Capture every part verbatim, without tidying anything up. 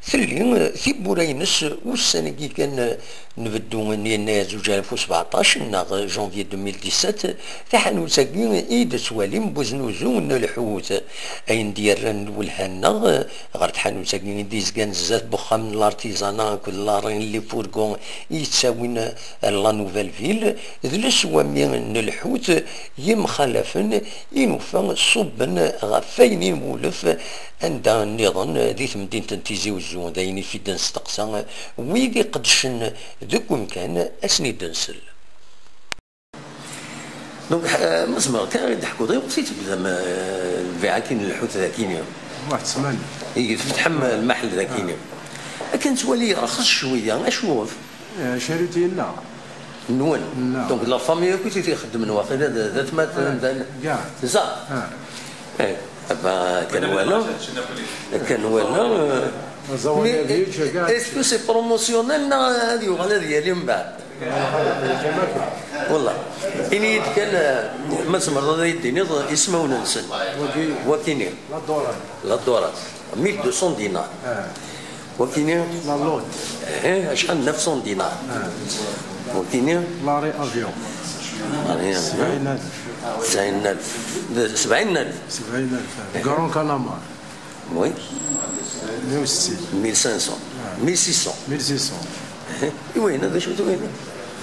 Telli tiwwura-ines ussan-agi kan n beddu n yennayer zuǧ alaf u sbeɛṭac neɣ janvier deux mille dix-sept, taḥanut-agi i d-tettwalim n weznuzu n lḥut. Ayen d-yerran lwelha-nneɣ ɣer tḥanut-agi i d-yezgan zdat n uxxam n l'artisanat akked l'arène Les Fourgons i yettawin La Nouvelle Ville, d leswami n lḥut yemxalafen i nufa ṣubben ɣef wayen i nwulef anda nniḍen di temdint n Tizi Uzzu, d ayen i fi d-nesteqsa wid iqeddcen deg umkan ad sen-id-nsel. Donc, euh, ma zemreɣ kan ad d-ḥkuḍ, ayɣef i tebdam, euh, lbiɛ akkin n lḥut d akkin-i? Waḥed ssmana. I tfetḥem lmaḥel d akkin-i? Akken nettwali yerxes cwiya, acu? Eh, charité-nneɣ. Nwen. Nneɣ. Donc, la famille akk i t-ixeddmen waqila d, d atmaten, d, kkaɛ. Ẓer. Ah. Eh, ben, kan wala, kan wala, euh, aẓawan mais, ad yečč, kkaɛ. Est-ce que c'est promotionnel neɣ ad yuɣal ad yali mbeɛd? Wallah. Ini-yi-d kan, euh, ma tzemreḍ ad yi-d-tiniḍ ismawen-nsen. Wagi. Wakini. La Dorade. La Dorade. Mille deux cents dinars. Ah. Wakini? La Lotte. Eh, acḥal? Neuf cents dinars. Ah. Wakini? L'arrêt avion. L'arrêt avion. Sebɛin alef. Sebɛin alef. D sebɛin alef. Sebɛin alef. Eh. Grand Calamar. Oui. Mille six cents. Mille cinq cents. Ah. Mille six cents. Mille six cents. Eh, i winna, d acu-t winna?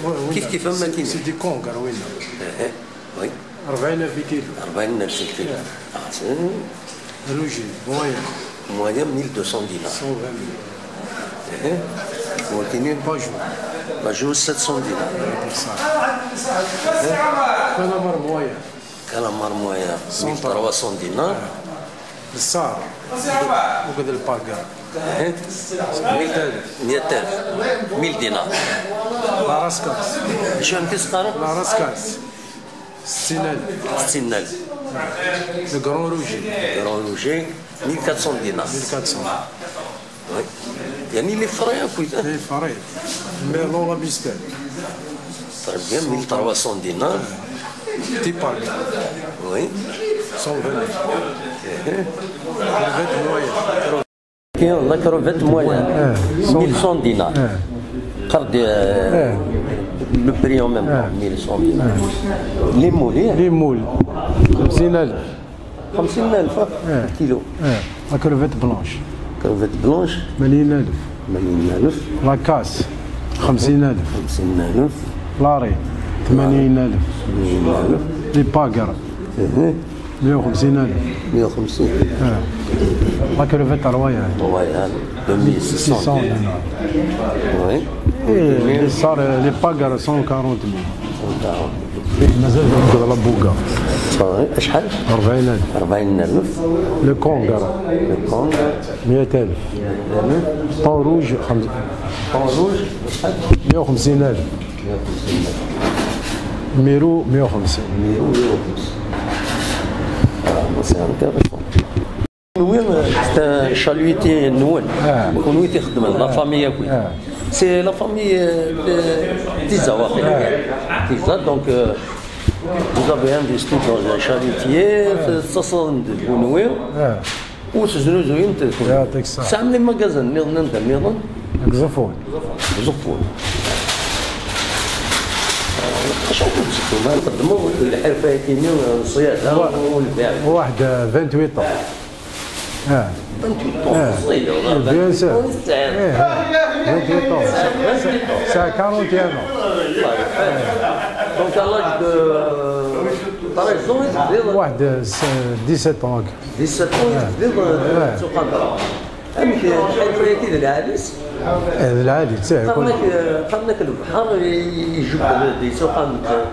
Oui, winna. Kif kif am c'est, wakini. C'est du Congar, winna. Eh, eh. Oui. Rebɛin alef kilo. Rebɛin alef kilo. Yeah. Ah, c'est... Rouge, moyen. Moyen, mille deux cents dinars. Cent vingt mille. Eh, eh. Wakini? Pajot. Pajot, sept cents dinars. C'est ça. Eh? Calamar moyen. Calamar moyen, cent trois cents dinars. Yeah. L'Essar. Akked l'Paga. Eh? Miya alef. Miya alef. Mille dinars. La Raskas. Acu amek i s-qqaren? La Raskas. Settin alef. Settin alef. Le Grand Rouge. Grand Rouge, mille quatre cents dinars. Mille quatre cents. Oui. Yani les frais, hein, putain. Les frais. Merlot, la Mistelle. Très bien, mille trois cents dinars. Petit pack. Oui. Cent vingt. Eh, eh. Crevette moyenne. Tiens, la crevette moyenne, eh, cent, mille cent dinars. Eh. Regarde, euh, eh, le prix en même temps, eh, mille cent dinars. Eh. Les moules, hein? Les moules. خمسين ألف. خمسين ألف, eh, le kilo. Eh. La crevette blanche. Crevette blanche. ثمانين ألف. ثمانين ألف. La casse. خمسين ألف. خمسين ألف. L'arrêt. ثمانين ألف. ثمانين ألف. Les pagres. Eh. مية وخمسين ألف. مية وخمسين. آه. La crevette royale. Royale, deux mille six cents. Six cents. Oui. Et les sar-, les pagres, cent quarante mille. مازال نقول la Boga. صافي، شحال؟ أربعين ألف. أربعين ألف. Le Congar. Le Congar. مية ألف. مية ألف. Thon rouge، خمس-، Thon rouge، شحال؟ مية وخمسين ألف. Numéro مية وخمسين. Numéro مية وخمسين. Ah, c'est intéressant. Oui, c'est un chalutier نون. آه. كون وين تخدم، la famille, oui. آه. C'est la famille, euh, de Tiza, واقيلا. آه. Tiza, donc, euh, vous avez investi dans un chalutier, آه. C'est ça, c'est de Bounoué. آه. وتزنوزوين تلفون. يعطيك الصحة. ساعة من المغازن نيضن ندم نيضن. Xezzefun. Xezzefun. شنو كنت تقول؟ ما نقدموا الحرفة كيني الصيادة وا-، والبيع. واحد vingt-huit ans. اه. vingt-huit ans، اه. صغير، والله. Bien sûr. ايه، اه. vingt-huit ans. C'est à quarante et un ans. Donc, à l'âge de treize ans, il était واحد س-، dix-sept ans هكا. Dix-sept ans, آه. يتبدل، آه. سوق الدراهم. أمك الحيوانات ذي العريس؟ آه، ذي العريس، آه، كل قرنك، قرنك البحر يجيب ذي سوق الدراهم.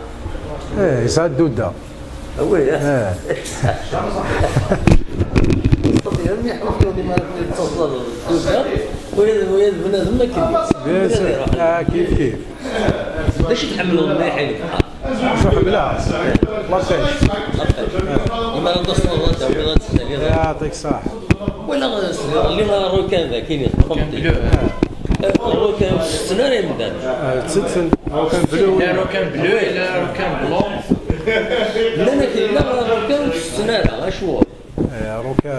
ايه، يسعد دودة. وي. آه. يا مي حوفي ودي ما تصدر دودة. ويا، ويا بنادم ما كاين. Bien sûr. آه، كيف كيف. باش يتحملوا مليح البحر. شو حملها؟ لابيش. لما راه تصور انت، ولا تستعمل. يعطيك الصحة. ولا غير اللي ما روكان ذا كاين. روكان بلو. روكان في السنة راه يبدا. آه، تسد سن. روكان بلو. لا، روكان بلو، لا، روكان بلون. لا، لا، كاين لا روكان في السنة راه شو. Ruka.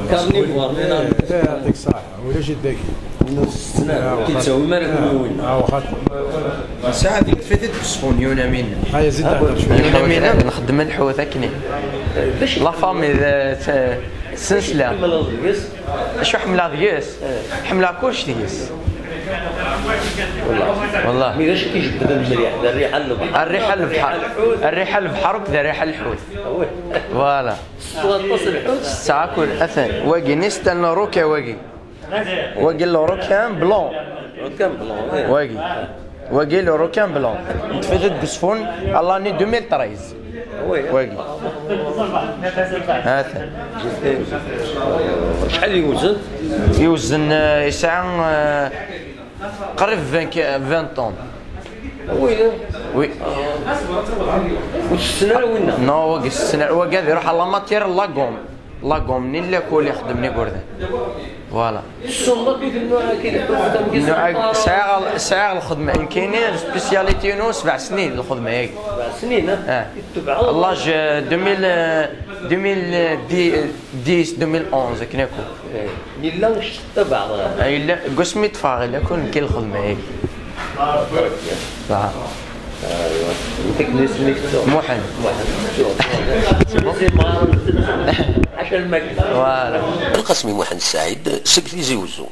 Carnivore, eh, eh, يعطيك الصحة. ولا جدك. نص السنة. آه، كي تسوي ما راك آه، مول. آه، واخا. ساعة ديك فاتت بصفون يونا مين. هيا زيد هدر شوية. يونا مين نخدم الحوت هكني. لا فامي، آه، ت-، سلسلة. شو حملة ديس؟ حملة كلش ديس. والله. والله. مي لاش كيجبد المليح، ذا الريحة البحر. الريحة البحر. الريحة البحر وكذا ريحة الحوت. فوالا. الصوت تصل الحوت. ساعة كل أثن. واقي نستنى روكا واقي. واقي لو روكان بلون. روكان بلون، إيه. واقي. واقي لو روكان بلون. نتفادى القصفون. الله ني ألفين وثلاثطاش. وي. واقي. هاتا. شحال يوزن؟ يوزن، آه، يسعى، آه، قريب عشرين كي-، عشرين طن. وي. وي. وش السنة وينا؟ نو، واقي السنة، واقي هذا يروح على ماتير لاكوم. لاكوم، منين لا كول يخدم ني قردان. فوالا. السومة كيف النوع كي الحروف تاع مكيس نوع الطارة؟ سعيغ، سعيغ الخدمة. إن كاينين سبيسياليتي نو سبع سنين الخدمة ياك. سبع سنين، ها؟ آه. يتبعوا. لاج ألفين، ألفين وعشرة، ألفين وحداش كناكو. إيه. يلا واش تبع؟ إلا قسمي تفاغ، إلا كون كاين الخدمة ياك. صح. ايوا. يعطيك الناس اللي كتبوا. محن. محن. شوف. عشان الماكلة. فوالا. القاسمي محن السعيد، سكتي زي وزو.